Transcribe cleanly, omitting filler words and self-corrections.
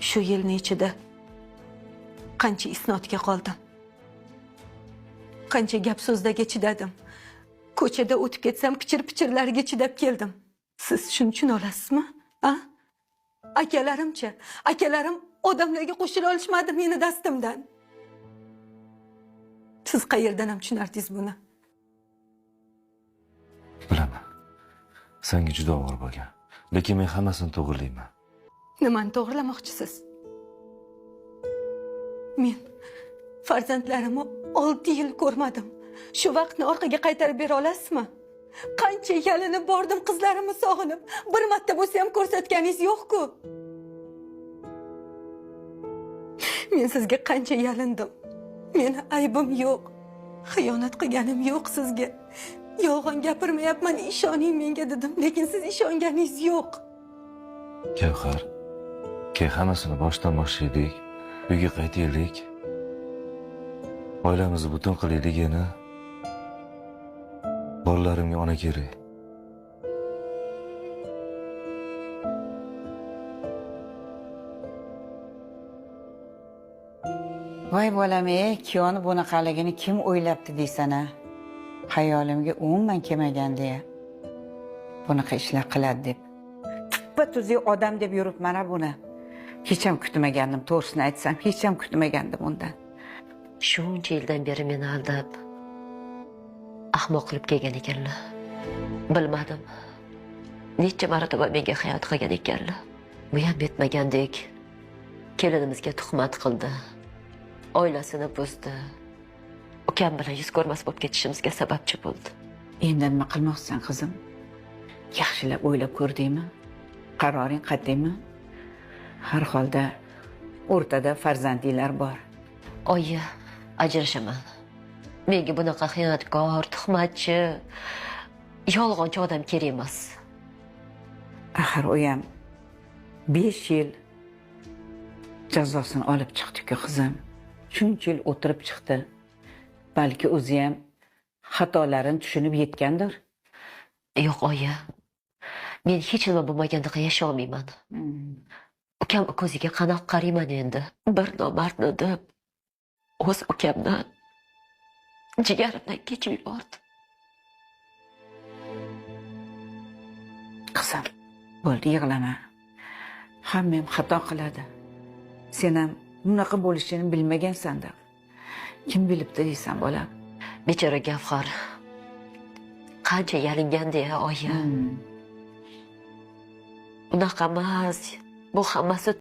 Shu yilni ichida qancha isnodga qoldim. Qancha gap so'zlarga chidadim. Ko'chada o'tib ketsam pichir-pichirlarga chidab keldim. Siz shuni tushuna olasizmi? A? Akalarimcha, akalarim odamlarga qo'shila olishmadi meni dastimdan. Siz qayerdan ham tushunardingiz buni? Bilaman. Senga juda og'ir bo'lgan. Lekin men hammasini to'g'rilayman. Nimani to'g'rilamoqchisiz? Men farzandlarimni 6 yil ko'rmadim. Shu vaqtni orqaga qaytarib bera olasizmi? Qancha yalinib bordim qizlarimni sog'inib. Bir marta bo'lsa ham ko'rsatganingiz yo'q-ku. Men sizga qancha yalindim. Meni aybim yo'q. Xiyonat qilganim yo'q sizga. Yolg'on gapirmayapman, ishoning menga dedim, lekin siz ishonganingiz yo'q. Gavhar, keyin hammasini boshdan boshlaylik. Uyga qaytaylik. Oilamizni butun qilaylik yana. Bolalarimga ona kerak. Voy bolam, ey, kuyovni bunaqaligini kim o'ylabdi deysan a? Xayolimga umuman kelmagan deya. Bunaqa ishlar qiladi deb. Tuppa tuzuk odam deb yuribman a buni. Hech ham kutmagandim, to'g'risini aytsam, hech ham kutmagandim undan. Shuncha yildan beri meni aldab, ahmoq qilib kelgan ekanlar. Bilmadim. Necha marotaba menga xiyonat qilgan ekanlar. Bu ham yetmagandek kelinimizga tuhmat qildi. Oilasini buzdi. Ukam bilan yuz ko'rmas bo'lib ketishimizga sababchi bo'ldi. Endi nima qilmoqchisan, qizim? Yaxshilab o'ylab ko'rdingmi? Qaroring qat'iymi? Har holda o'rtada farzandinglar bor. Oyi, ajrashaman. Menga bunaqa xiyonatkor, tuhmatchi, yolg'onchi odam kerak emas. Axir u ham 5 yil jazosini olib chiqdi-ku, qizim. Shuncha yil o'tirib chiqdi. Balki o'zi ham xatolarini tushunib yetgandir. Yo'q, oyi. Men hech nima bo'lmagandaqa yasha olmayman. Ukam ko'ziga qanoq qarayman endi. Bir nomardni deb o'z ukamni jigarimdan kechib yubordi. Qizim, bo'ldi, yig'lama. Hamma ham xato qiladi. Sen ham bunaqa bo'lishini bilmagansan-da. Kim bilibdi deysan, bolam. Bechora Gavhar qancha yalingandi ya, oyi. Unaqa emas. Bu hammasi